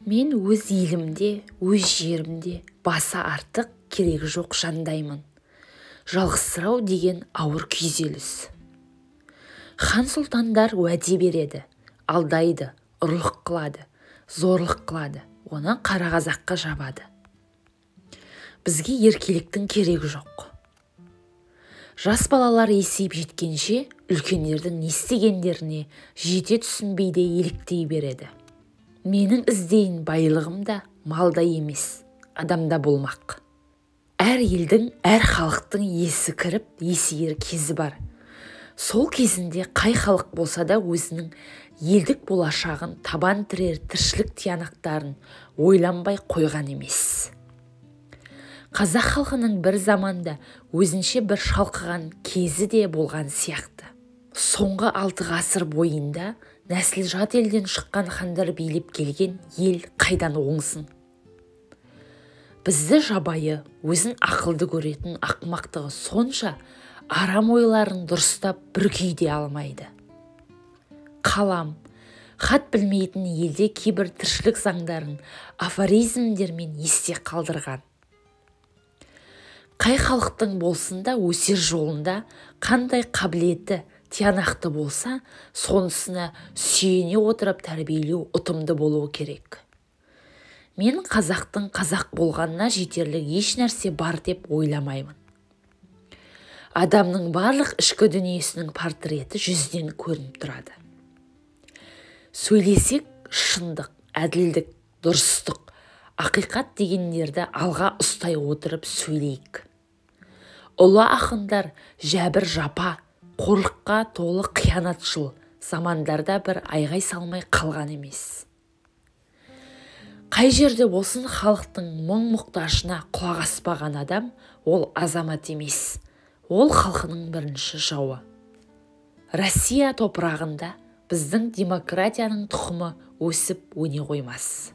Мен өз елімде, өз жерімде басы артық, керегі жоқ жандаймын. Жалғызсырау деген ауыр күйзеліс. Хан сұлтандар уәде береді, алдайды, ұрлық қылады, зорлық қылады, оны қара қазаққа жабады. Бізге еркеліктің керегі жоқ. Жас балалар есейіп жеткенше үлкендердің не істегендеріне жете түсінбей де еліктей береді. Менің іздейін байлығым да малда емес, адамда болмақ. Әр елдің, әр халықтың есі кіріп, есейер кезі бар. Сол кезінде қай халық болса да өзінің елдік болашағын табан тірер тіршілік тиянақтарын ойланбай қойған емес. Қазақ халқының бір заманда өзінше бір шалқыған кезі де болған сияқты. Соңғы 6 ғасыр бойында нәсіл жат елден шыққан хандар билеп келген ел қайдан оңсын? Бізді жабайы, өзін ақылды көретін ақымақтығы сонша арам ойларын дұрыстап бір күйде алмайды. Қалам, хат білмейтін елде кейбір тіршілік заңдарын афоризмдермен есте қалдырған. Қай халықтың болсын да өсер жолында қандай қабілеті тиянақты болса, сонысына сүйене отырып тәрбиелеу ұтымды болуы керек. Мен қазақтың қазақ болғанына жетерлік еш нәрсе бар деп ойламаймын. Адамның барлық ішкі дүниесінің портреті жүзден көрініп тұрады. Сөйлесек, шындық, әділдік, дұрыстық, ақиқат дегендерді алға ұстай отырып сөйлейік. Ұлы ақындар жәбір жапа, қорлыққа толы қиянатшыл замандарда бір айғай салмай қалған емес. Қай жерде болсын халықтың мұң мұқтажына құлақ аспаған адам ол азамат емес, ол халқының бірінші жауы. Россия топырағында біздің демократияның тұқымы өсіп өне қоймас.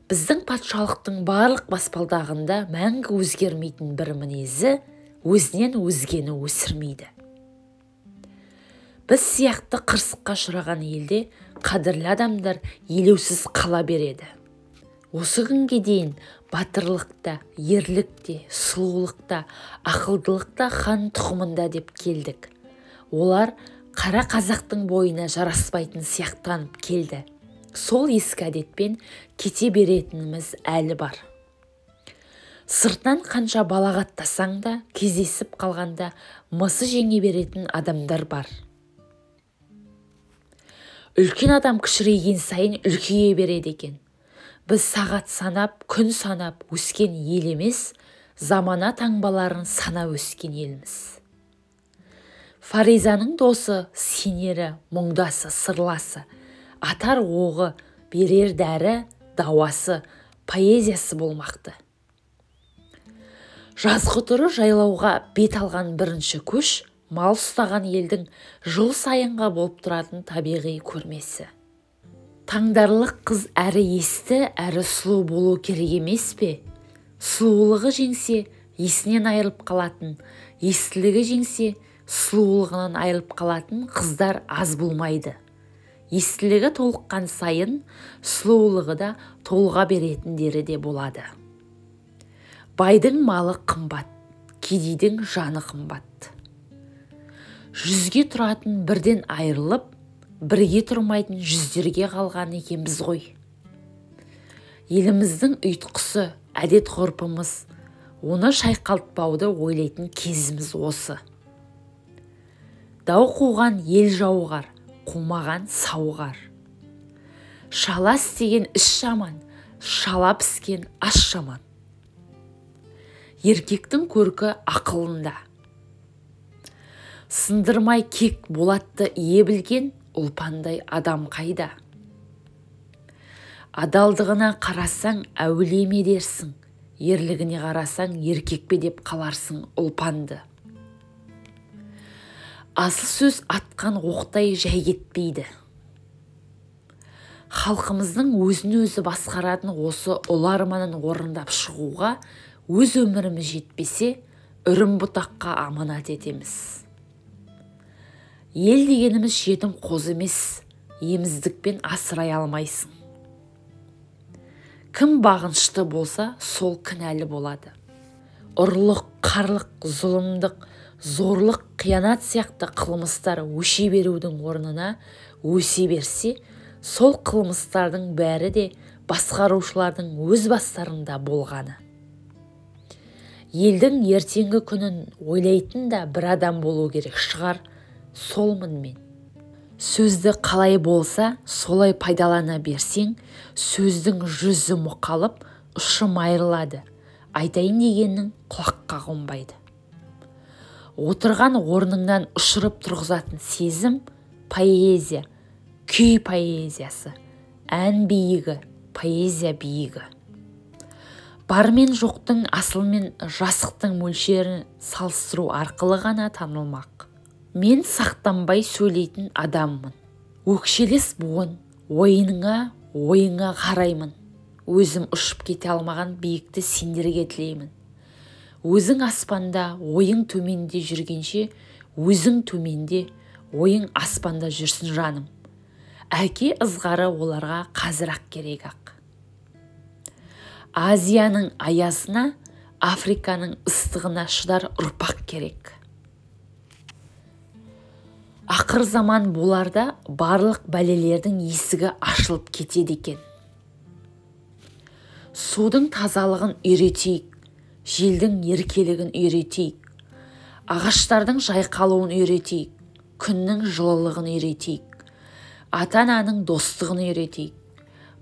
Біздің патшалықтың барлық баспалдағында мәңгі өзгермейтін бір мінезі өзінен өзгені өсірмейді. Біз сияқты қырсыққа ұшыраған елде қадірлі адамдар елеусіз қала береді. Осы күнге дейін батырлықта, ерлікте, сұлулықта, ақылдылықта хан тұқымында деп келдік. Олар қара қазақтың бойына жараспайтын сияқтанып келді. Сол ескі әдетпен кете беретініміз әлі бар. Сыртынан қанша балағаттасаң да, кездесіп қалғанда мысы жеңе беретін адамдар бар. Үлкен адам кішірейген сайын үлкейе береді екен. Біз сағат санап, күн санап өскен ел емес, замана таңбаларын санап өскен елміз. Фаризаның досы, сенері, мұңдасы, сырласы, атар оғы, берер дәрі, дауасы, поэзиясы болмақты. Жазғытұры жайлауға бет алған бірінші көш, мал ұстаған елдің жыл сайынға болып тұратын табиғи көрмесі. Таңдарлық қыз әрі есті, әрі сұлу болу керек емес пе? Сұлулығы жеңсе, есінен айырылып қалатын, естілігі жеңсе, сұлулығынан айырылып қалатын қыздар аз болмайды. Естілігі толыққан сайын, сұлулығы да толыға беретіндері де болады. Байдың малы қымбат, кедейдің жаны қымбат. Жүзге тұратын бірден айырылып, бірге тұрмайтын жүздерге қалған екенбіз ғой. Еліміздің ұйтқысы, әдет ғұрпымыз, оны шайқалтпауды ойлайтын кезіміз осы. Дау қуған ел жауығар, қумаған сауығар. Шала істеген іс жаман, шала піскен ас жаман. Еркектің көркі ақылында. Сындырмай кек болатты ие білген ұлпандай адам қайда? Адалдығына қарасаң әулие ме дерсің, ерлігіне қарасаң еркек пе деп қаларсың ұлпанды. Асыл сөз атқан оқтай жай кетпейді. Халқымыздың өзін өзі басқаратын осы ұлы арманын орындап шығуға өз өміріміз жетпесе, үрім бұтаққа аманат етеміз. Ел дегеніміз жетім қозы емес, еміздікпен асырай алмайсың. Кім бағынышты болса, сол кінәлі болады. Ұрлық, қарлық, зұлымдық, зорлық, қиянат сияқты қылмыстар өше берудің орнына өсе берсе, сол қылмыстардың бәрі де басқарушылардың өз бастарында болғаны. Елдің ертеңгі күнін ойлайтын да бір адам болу керек шығар, солмын мен. Сөзді қалай болса, солай пайдалана берсең, сөздің жүзі мұқалып, ұшы майрылады. Айтайын дегенің құлаққа қонбайды. Отырған орныңнан ұшырып тұрғызатын сезім поэзия, күй поэзиясы, ән биігі, поэзия биігі. Бар мен жоқтың, асыл мен жасықтың мөлшерін салыстыру арқылы ғана танылмақ. Мен сақтанбай сөйлейтін адаммын. Өкшелес буын, ойыңа қараймын. Өзім ұшып кете алмаған биікті сендерге тілеймін. Өзің аспанда, ойың төменде жүргенше, өзің төменде, ойың аспанда жүрсін жаным. Әке ызғары оларға қазір-ақ керек-ақ. Азияның аясына, Африканың ыстығына шыдар ұрпақ керек. Ақыр заман боларда барлық бәлелердің есігі ашылып кетеді екен. Судың тазалығын үйретейік, желдің еркелігін үйретейік, ағаштардың жайқалуын үйретейік, күннің жылылығын үйретейік, ата-ананың достығын үйретейік.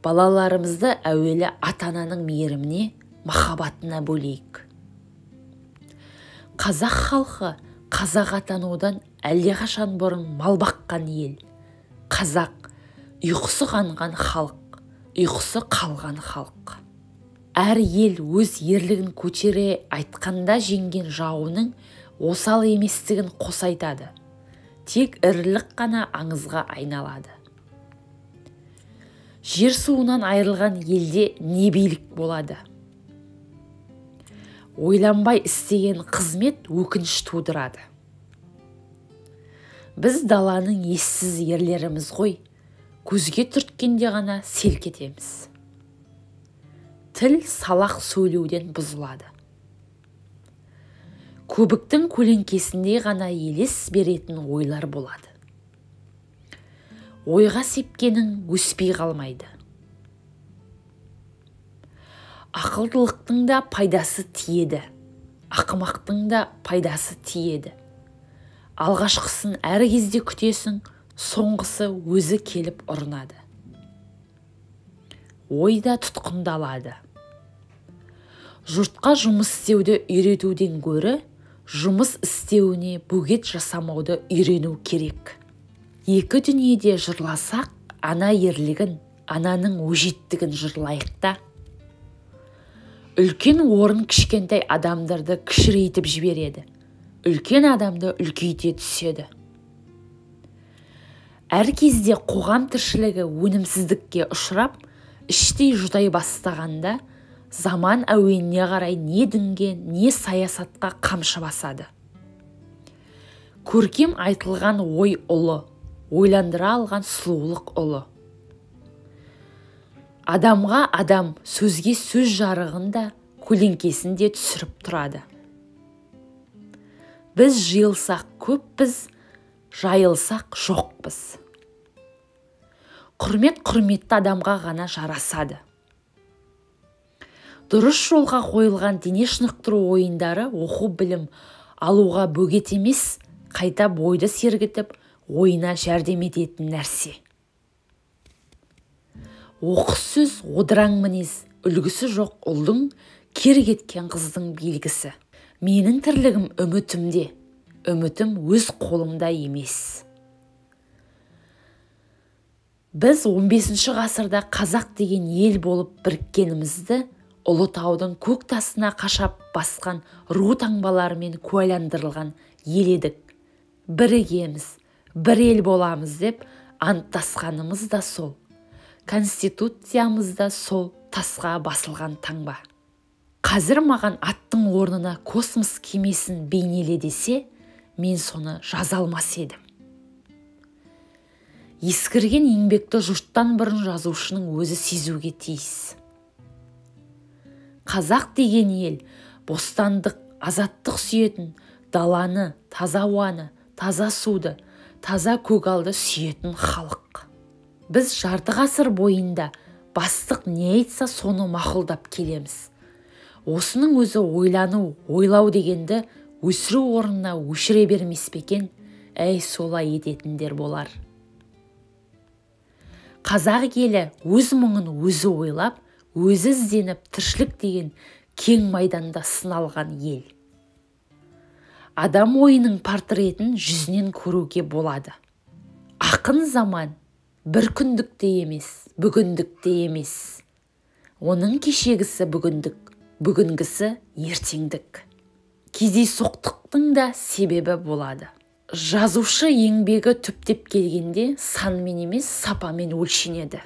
Балаларымызды әуелі ата-ананың мейіріміне, махаббатына бөлейік. Қазақ халқы қазақ атанудан әлдеқашан бұрын мал баққан ел. Қазақ ұйқысы қанған халық, ұйқысы қалған халық. Әр ел өз ерлігін көтере айтқанда жеңген жауының осал еместігін қоса айтады. Тек ірілік қана аңызға айналады. Жер суынан айырылған елде не билік болады? Ойланбай істеген қызмет өкініш тудырады. Біз даланың ессіз ерлеріміз ғой, көзге түрткенде ғана селк етеміз. Тіл салақ сөйлеуден бұзылады. Көбіктің көлеңкесінде ғана елес беретін ойлар болады. Ойға сепкенің өспей қалмайды. Ақылдылықтың да пайдасы тиеді, ақымақтың да пайдасы тиеді. Алғашқысын әр кезде күтесің, соңғысы өзі келіп ұрынады. Ой да тұтқындалады. Жұртқа жұмыс істеуді үйретуден гөрі, жұмыс істеуіне бөгет жасамауды үйрену керек. Екі дүниеде жырласақ, ана ерлігін, ананың өжеттігін жырлайық та. Үлкен орын кішкентай адамдарды кішірейтіп жібереді. Үлкен адамды үлкейте түседі. Әр кезде қоғам тіршілігі өнімсіздікке ұшырап, іштей жұтай бастағанда, заман әуеніне қарай не дінге, не саясатқа қамшы басады. Көркем айтылған ой ұлы, ойландыра алған сұлулық ұлы. Адамға адам, сөзге сөз жарығын да, көлеңкесін де түсіріп тұрады. Біз жиылсақ көппіз, жайылсақ жоқпыз. Құрмет құрметті адамға ғана жарасады. Дұрыс жолға қойылған дене шынықтыру ойындары оқу білім алуға бөгет емес, қайта бойды сергітіп, ойына жәрдем ететін нәрсе. Оқыс сөз одыраң мінез, үлгісі жоқ ұлдың, кер кеткен қыздың белгісі. Менің тірлігім үмітімде, үмітім өз қолымда емес. Біз 15 ғасырда қазақ деген ел болып біріккенімізді Ұлытаудың көк тасына қашап басқан ру таңбаларымен куәландырылған ел едік. Бірігеміз, бір ел боламыз деп анттасқанымыз да сол. Конституциямыз да сол тасқа басылған таңба. Қазір маған аттың орнына космос кемесін бейнеле десе, мен соны жаза алмас едім. Ескірген еңбекті жұрттан бұрын жазушының өзі сезуге тиіс. Қазақ деген ел бостандық, азаттық сүйетін, даланы, таза ауаны, таза суды, таза көгалды сүйетін халық. Біз жарты ғасыр бойында бастық не айтса соны мақұлдап келеміз. Осының өзі ойлану, ойлау дегенді өсіру орнына өшіре бермес пе екен? Әй, солай ететіндер болар. Қазақ елі өз мұңын өзі ойлап, өзі ізденіп, тіршілік деген кең майданда сыналған ел. Адам ойының портретін жүзінен көруге болады. Ақын заман бір күндік те емес, бүгіндік те емес. Оның кешегісі бүгіндік, бүгінгісі ертеңдік. Кездейсоқтықтың да себебі болады. Жазушы еңбегі түптеп келгенде санмен емес, сапамен өлшенеді.